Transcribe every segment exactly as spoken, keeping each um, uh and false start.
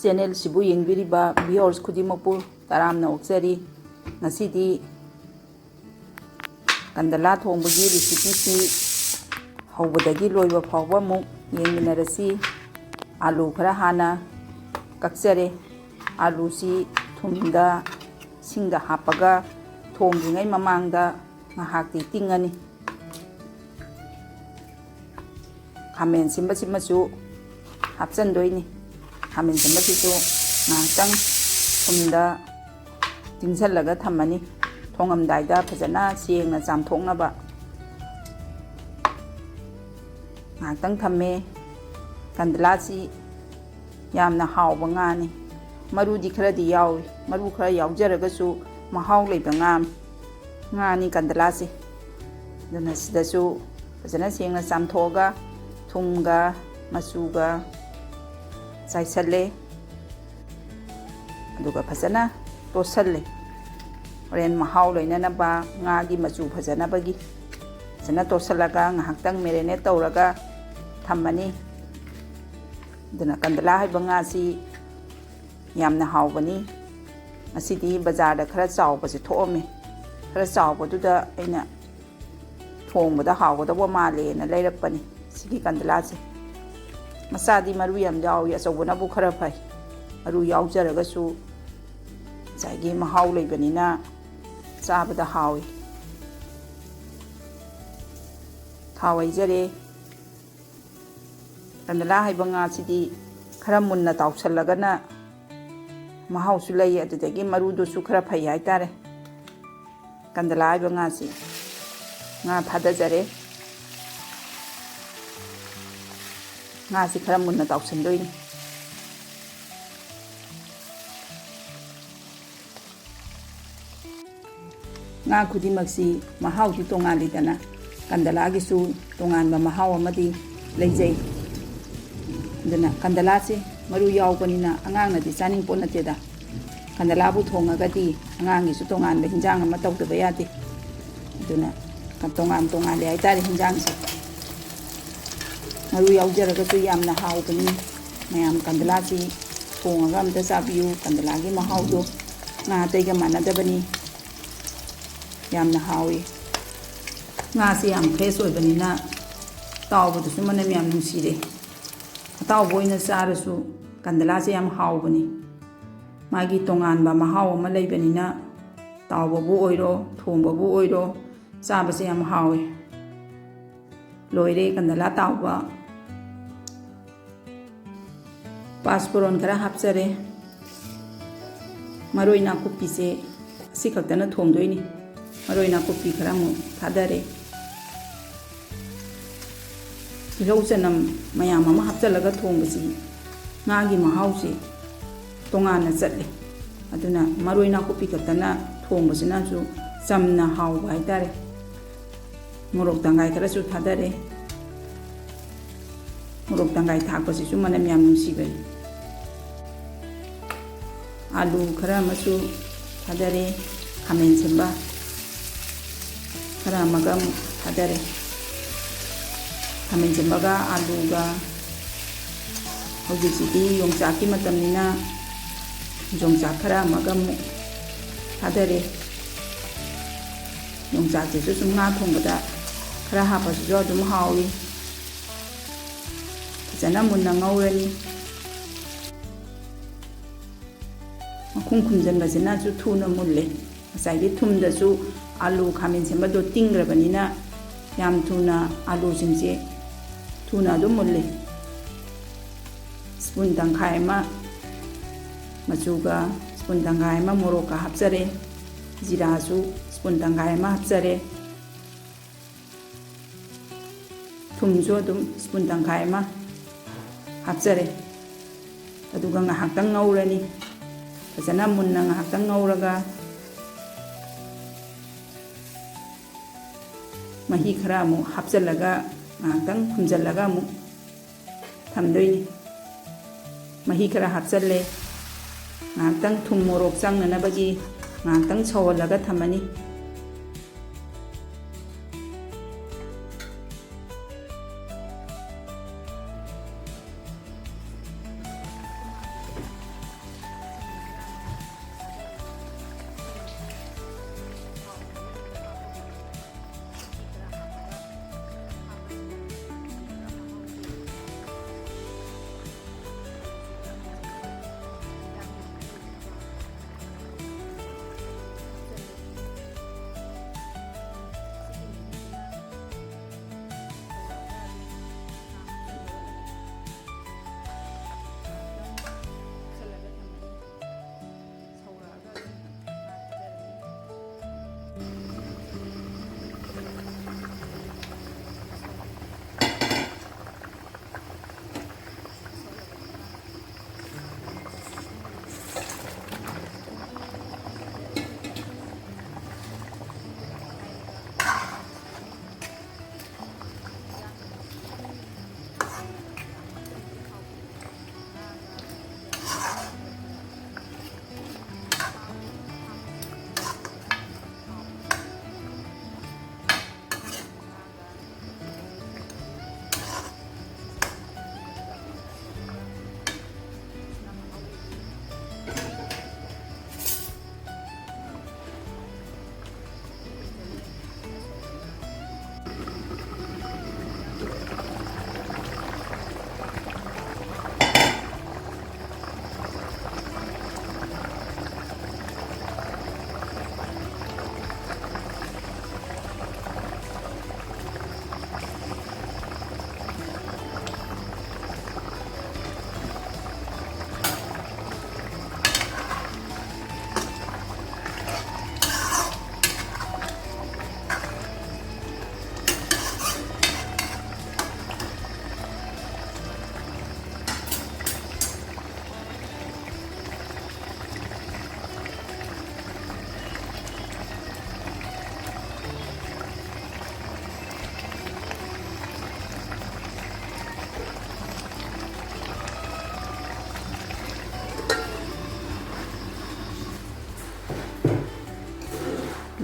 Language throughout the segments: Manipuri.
ꯆꯦꯅꯦꯜꯁꯤꯕꯨ ꯌꯦꯡꯕꯤꯔꯤꯕ viewers ꯈꯨꯗꯤꯡꯃꯛꯄꯨ ꯇꯔꯥꯝꯅ ꯑꯣꯛꯆꯔꯤ꯫ ꯉꯁꯤꯗꯤ ꯀꯟꯗꯂꯥ ꯊꯣꯡꯕꯒꯤ recipeꯁꯤ ꯍꯧꯕꯗꯒꯤ ꯂꯣꯏꯕ ꯐꯥꯎꯕ ꯑꯃꯨꯛ ꯌꯦꯡꯃꯤꯟꯅꯔꯁꯤ꯫ ꯑꯥꯂꯨ ꯈꯔ ꯍꯥꯟꯅ ꯀꯛꯆꯔꯦ꯫ ꯑꯥꯂꯨꯁꯤ ꯊꯨꯝꯗ, ꯏꯁꯤꯡꯗ ꯍꯥꯞꯄꯒ ꯊꯣꯡꯗ꯭ꯔꯤꯉꯩ ꯃꯃꯥꯡꯗ ꯉꯥꯏꯍꯥꯛꯇꯤ ꯇꯤꯡꯉꯅꯤ꯫ ꯈꯥꯃꯦꯟ ꯁꯤꯟꯕꯁꯤꯃꯁꯨ ꯍꯥꯞꯆꯤꯟꯗꯣꯏꯅꯤ꯫ ꯈꯥꯃꯦꯟ ꯁꯤꯟꯕꯁꯤꯁꯨ ꯉꯥꯏꯍꯥꯛꯇꯪ ꯊꯨꯝꯗ ꯇꯤꯡꯁꯜꯂꯒ ꯊꯝꯃꯅꯤ꯫ ꯊꯣꯡꯉꯝꯗꯥꯏꯗ ꯐꯖꯅ ꯁꯦꯡꯅ ꯆꯥꯝꯊꯣꯛꯅꯕ꯫ ꯉꯥꯏꯍꯥꯛꯇꯪ ꯊꯝꯃꯦ꯫ ꯀꯟꯗꯂꯥꯁꯤ ꯌꯥꯝꯅ ꯍꯥꯎꯕ ꯉꯥꯅꯤ꯫ ꯃꯔꯨꯗꯤ ꯈꯔꯗꯤ ꯌꯥꯎꯏ꯫ ꯃꯔꯨ ꯈꯔ ꯌꯥꯎꯖꯔꯒꯁꯨ ꯃꯍꯥꯎ ꯂꯩꯕ ꯉꯥ, ꯉꯥꯅꯤ ꯀꯟꯗꯂꯥꯁꯤ꯫ ꯑꯗꯨꯅ ꯁꯤꯗꯁꯨ ꯐꯖꯅ ꯁꯦꯡꯅ ꯆꯥꯝꯊꯣꯛꯑꯒ ꯊꯨꯝꯒ ꯃꯆꯨꯒ ꯆꯥꯏꯁꯜꯂꯦ꯫ ꯑꯗꯨꯒ ꯐꯖꯅ ꯇꯣꯠꯁꯜꯂꯦ꯫ ꯍꯣꯔꯦꯟ ꯃꯍꯥꯎ ꯂꯩꯅꯅꯕ, ꯉꯥꯒꯤ ꯃꯆꯨ ꯐꯖꯅꯕꯒꯤ꯫ ꯐꯖꯅ ꯇꯣꯠꯁꯜꯂꯒ ꯉꯥꯏꯍꯥꯛꯇꯪ marinate ꯇꯧꯔꯒ ꯊꯝꯃꯅꯤ꯫ ꯑꯗꯨꯅ ꯀꯟꯗꯂꯥ ꯍꯥꯏꯕ ꯉꯥꯁꯤ ꯌꯥꯝꯅ ꯍꯥꯎꯕꯅꯤ꯫ ꯉꯁꯤꯗꯤ ꯕꯖꯥꯔꯗ ꯈꯔ ꯆꯥꯎꯕꯁꯦ ꯊꯣꯛꯑꯝꯃꯦ꯫ ꯈꯔ ꯆꯥꯎꯕꯗꯨꯗ ꯑꯩꯅ ꯊꯣꯡꯕꯗ ꯍꯥꯎꯒꯗꯧꯕ ꯃꯥꯜꯂꯦꯅ ꯂꯩꯔꯛꯄꯅꯤ ꯁꯤꯒꯤ ꯀꯟꯗꯂꯥꯁꯦ꯫ ꯃꯆꯥꯗꯤ ꯃꯔꯨ ꯌꯥꯝ ꯌꯥꯎꯏ, ꯑꯆꯧꯕꯅꯕꯨ ꯈꯔ ꯐꯩ꯫ ꯃꯔꯨ ꯌꯥꯎꯖꯔꯒꯁꯨ ꯉꯁꯥꯏꯒꯤ ꯃꯍꯥꯎ ꯂꯩꯕꯅꯤꯅ ꯆꯥꯕꯗ ꯍꯥꯎꯏ꯫ ꯊꯥꯎ ꯍꯩꯖꯔꯦ꯫ ꯀꯟꯗꯂꯥ ꯍꯥꯏꯕ ꯉꯥꯁꯤꯗꯤ ꯈꯔ ꯃꯨꯟꯅ ꯇꯥꯎꯁꯜꯂꯒꯅ ꯃꯍꯥꯎꯁꯨ ꯂꯩ, ꯑꯗꯨꯗꯒꯤ ꯃꯔꯨꯗꯨꯁꯨ ꯈꯔ ꯐꯩ ꯍꯥꯏꯇꯥꯔꯦ꯫ ꯀꯟꯗꯂꯥ ꯍꯥꯏꯕ ꯉꯥꯁꯤ ꯉꯥ ꯊꯥꯗꯖꯔꯦ꯫ ꯉꯥꯁꯤ ꯈꯔ ꯃꯨꯟꯅ ꯇꯥꯎꯁꯟꯗꯣꯏꯅꯤ꯫ ꯉꯥ ꯈꯨꯗꯤꯡꯃꯛꯁꯤ ꯃꯍꯥꯎꯗꯤ ꯇꯣꯉꯥꯜꯂꯤꯗꯅ, ꯀꯟꯗꯂꯥꯒꯤꯁꯨ ꯇꯣꯉꯥꯟꯕ ꯃꯍꯥꯎ ꯑꯃꯗꯤ ꯂꯩꯖꯩ꯫ ꯑꯗꯨꯅ ꯀꯟꯗꯂꯥꯁꯦ ꯃꯔꯨ ꯌꯥꯎꯕꯅꯤꯅ ꯑꯉꯥꯡꯅꯗꯤ ꯆꯥꯅꯤꯡ ꯄꯣꯠ ꯅꯠꯇꯦꯗ꯫ ꯀꯟꯗꯂꯥꯕꯨ ꯊꯣꯡꯉꯒꯗꯤ ꯑꯉꯥꯡꯒꯤꯁꯨ ꯇꯣꯉꯥꯟꯕ ꯍꯤꯟꯖꯥꯡ ꯑꯃ ꯇꯧꯗꯕ ꯌꯥꯗꯦ꯫ ꯑꯗꯨꯅ ꯇꯣꯉꯥꯟ ꯇꯣꯉꯥꯜꯂꯦ ꯍꯥꯏꯇꯥꯔꯦ ꯍꯤꯟꯖꯥꯡꯁꯦ꯫ ꯃꯔꯨ ꯌꯥꯎꯖꯔꯒꯁꯨ ꯌꯥꯝꯅ ꯍꯥꯎꯕꯅꯤ꯫ ꯃꯌꯥꯝ ꯀꯟꯗꯂꯥꯁꯤ ꯊꯣꯡꯉꯒ ꯑꯝꯇ ꯆꯥꯕꯤꯌꯨ꯫ ꯀꯟꯗꯂꯥꯒꯤ ꯃꯍꯥꯎꯗꯣ ꯉꯥ ꯑꯇꯩꯒ ꯃꯥꯟꯅꯗꯕꯅꯤ꯫ ꯌꯥꯝꯅ ꯍꯥꯎꯏ꯫ ꯉꯥꯁꯦ ꯌꯥꯝ fresh ꯑꯣꯏꯕꯅꯤꯅ ꯇꯥꯎꯕꯗꯁꯨ ꯃꯅꯝ ꯌꯥꯝ ꯅꯨꯡꯁꯤꯔꯦ꯫ ꯑꯇꯥꯎꯕ ꯑꯣꯏꯅ ꯆꯥꯔꯁꯨ ꯀꯟꯗꯂꯥꯁꯦ ꯌꯥꯝ ꯍꯥꯎꯕꯅꯤ꯫ ꯃꯥꯒꯤ ꯇꯣꯉꯥꯟꯕ ꯃꯍꯥꯎ ꯑꯃ ꯂꯩꯕꯅꯤꯅ ꯇꯥꯎꯕꯕꯨ ꯑꯣꯏꯔꯣ, ꯊꯣꯡꯕꯕꯨ ꯑꯣꯏꯔꯣ, ꯆꯥꯕꯁꯦ ꯌꯥꯝ ꯍꯥꯎꯋꯦ꯫ ꯂꯣꯏꯔꯦ ꯀꯟꯗꯂꯥ ꯇꯥꯎꯕ꯫ ꯄꯥꯁꯄꯣꯔꯣꯟ ꯈꯔ ꯍꯥꯞꯆꯔꯦ꯫ ꯃꯔꯣꯏ ꯅꯥꯀꯨꯞꯄꯤꯁꯦ ꯑꯁꯤ ꯈꯛꯇꯅ ꯊꯣꯡꯗꯣꯏꯅꯤ꯫ ꯃꯔꯣꯏ ꯅꯥꯀꯨꯞꯄꯤ ꯈꯔ ꯑꯃꯨꯛ ꯊꯥꯗꯔꯦ꯫ ꯇꯤꯜꯍꯧ ꯆꯅꯝ ꯃꯌꯥꯝ ꯑꯃ ꯍꯥꯞꯆꯤꯜꯂꯒ ꯊꯣꯡꯕꯁꯤ ꯉꯥꯒꯤ ꯃꯍꯥꯎꯁꯤ ꯇꯣꯉꯥꯟꯅ ꯆꯠꯂꯤ꯫ ꯑꯗꯨꯅ ꯃꯔꯣꯏ ꯅꯥꯀꯨꯞꯄꯤ ꯈꯛꯇꯅ ꯊꯣꯡꯕꯁꯤꯅꯁꯨ ꯆꯝꯅ ꯍꯥꯎꯕ ꯍꯥꯏꯇꯥꯔꯦ꯫ ꯃꯣꯔꯣꯛ ꯇꯪꯈꯥꯏ ꯈꯔꯁꯨ ꯊꯥꯗꯔꯦ꯫ ꯃꯣꯔꯣꯛ ꯇꯪꯈꯥꯏ ꯊꯥꯛꯄꯁꯤꯁꯨ ꯃꯅꯝ ꯌꯥꯝ ꯅꯨꯡꯁꯤꯕꯅꯤ꯫ ꯑꯥꯂꯨ ꯈꯔ ꯑꯃꯁꯨ ꯊꯥꯗꯔꯦ꯫ ꯈꯥꯃꯦꯟ ꯑꯁꯤꯟꯕ ꯈꯔ ꯑꯃꯒ ꯑꯃꯨꯛ ꯊꯥꯗꯔꯦ꯫ ꯈꯥꯃꯦꯟ ꯑꯁꯤꯟꯕꯒ ꯑꯥꯂꯨꯒ, ꯍꯧꯖꯤꯛꯁꯤꯗꯤ ꯌꯣꯡꯆꯥꯛꯀꯤ ꯃꯇꯝꯅꯤꯅ ꯌꯣꯡꯆꯥꯛ ꯈꯔ ꯑꯃꯒ ꯑꯃꯨꯛ ꯊꯥꯗꯔꯦ꯫ ꯌꯣꯡꯆꯥꯛꯁꯤꯁꯨ ꯁꯨꯝ ꯉꯥ ꯊꯣꯡꯕꯗ ꯈꯔ ꯍꯥꯞꯄꯁꯤꯁꯨ ꯑꯗꯨꯝ ꯍꯥꯎꯏ꯫ ꯐꯖꯅ ꯃꯨꯟꯅ ꯉꯧꯔꯅꯤ꯫ ꯃꯈꯨꯝ ꯈꯨꯝꯖꯤꯟꯕꯁꯤꯅꯁꯨ ꯊꯨꯅ ꯃꯨꯜꯂꯦ꯫ ꯉꯁꯥꯏꯒꯤ ꯊꯨꯝꯗꯁꯨ ꯑꯥꯂꯨ ꯈꯥꯃꯦꯟ ꯑꯁꯤꯟꯕꯗꯣ ꯇꯤꯡꯈ꯭ꯔꯕꯅꯤꯅ ꯌꯥꯝ ꯊꯨꯅ ꯑꯥꯂꯨꯁꯤꯡꯁꯦ ꯊꯨꯅ ꯑꯗꯨꯝ ꯃꯨꯜꯂꯤ꯫ ꯁ꯭ꯄꯨꯟ ꯇꯪꯈꯥꯏ ꯑꯃ ꯃꯆꯨꯒ, ꯁ꯭ꯄꯨꯟ ꯇꯪꯈꯥꯏ ꯑꯃ ꯃꯣꯔꯣꯛꯀ ꯍꯥꯞꯆꯔꯦ꯫ ꯖꯤꯔꯥꯁꯨ ꯁ꯭ꯄꯨꯟ ꯇꯪꯈꯥꯏ ꯑꯃ ꯍꯥꯞꯆꯔꯦ꯫ ꯊꯨꯝꯁꯨ ꯑꯗꯨꯝ ꯁ꯭ꯄꯨꯟ ꯇꯪꯈꯥꯏ ꯑꯃ ꯍꯥꯞꯆꯔꯦ꯫ ꯑꯗꯨꯒ ꯉꯥꯏꯍꯥꯛꯇꯪ ꯉꯧꯔꯅꯤ꯫ ꯐꯖꯅ ꯃꯨꯟꯅ ꯉꯥꯏꯍꯥꯛꯇꯪ ꯉꯧꯔꯒ ꯃꯍꯤ ꯈꯔ ꯑꯃꯨꯛ ꯍꯥꯞꯆꯤꯜꯂꯒ ꯉꯥꯏꯍꯥꯛꯇꯪ ꯈꯨꯝꯖꯤꯜꯂꯒ ꯑꯃꯨꯛ ꯊꯝꯗꯣꯏꯅꯤ꯫ ꯃꯍꯤ ꯈꯔ ꯍꯥꯞꯆꯜꯂꯦ꯫ ꯉꯥꯏꯍꯥꯛꯇꯪ ꯊꯨꯝ ꯃꯣꯔꯣꯛ ꯆꯪꯅꯅꯕꯒꯤ ꯉꯥꯏꯍꯥꯛꯇꯪ ꯁꯧꯍꯜꯂꯒ ꯊꯝꯃꯅꯤ꯫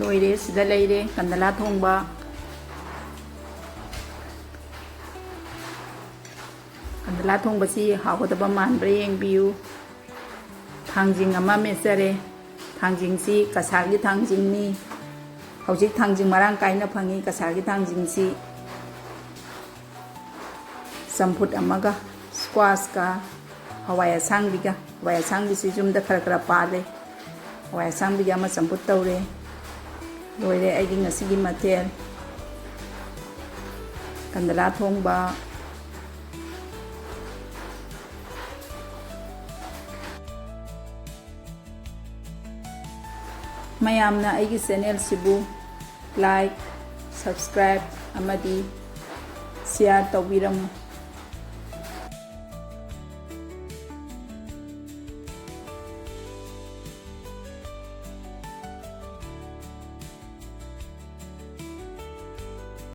ꯂꯣꯏꯔꯦ, ꯁꯤꯗ ꯂꯩꯔꯦ ꯀꯟꯗꯂꯥ ꯊꯣꯡꯕ꯫ ꯀꯟꯗꯂꯥ ꯊꯣꯡꯕꯁꯤ ꯍꯥꯎꯒꯗꯕ ꯃꯥꯟꯕ꯭ꯔꯥ ꯌꯦꯡꯕꯤꯌꯨ꯫ ꯊꯥꯡꯖꯤꯡ ꯑꯃ ꯃꯦꯠꯆꯔꯦ꯫ ꯊꯥꯡꯖꯤꯡꯁꯤ ꯀꯁꯥꯔꯒꯤ ꯊꯥꯡꯖꯤꯡꯅꯤ꯫ ꯍꯧꯖꯤꯛ ꯊꯥꯡꯖꯤꯡ ꯃꯔꯥꯡ ꯀꯥꯏꯅ ꯐꯪꯉꯤ, ꯀꯁꯥꯔꯒꯤ ꯊꯥꯡꯖꯤꯡꯁꯤ꯫ ꯆꯝꯐꯨꯠ ꯑꯃꯒ, ꯁ꯭ꯀ꯭ꯋꯥꯁꯀ, ꯍꯋꯥꯏ ꯑꯁꯥꯡꯕꯤꯒ꯫ ꯍꯋꯥꯏ ꯑꯁꯥꯡꯕꯤꯁꯤ ꯌꯨꯝꯗ ꯈꯔ ꯈꯔ ꯄꯥꯜꯂꯦ꯫ ꯍꯋꯥꯏ ꯑꯁꯥꯡꯕꯤꯒ ꯑꯃ ꯆꯝꯐꯨꯠ ꯇꯧꯔꯦ꯫ ꯂꯣꯏꯔꯦ ꯑꯩꯒꯤ ꯉꯁꯤꯒꯤ ꯃꯊꯦꯜ꯫ ꯀꯟꯗꯂꯥ ꯊꯣꯡꯕ꯫ ꯃꯌꯥꯝꯅ ꯑꯩꯒꯤ ꯆꯦꯅꯦꯜꯁꯤꯕꯨ like, subscribe ꯑꯃꯗꯤ share ꯇꯧꯕꯤꯔꯝꯃꯨ꯫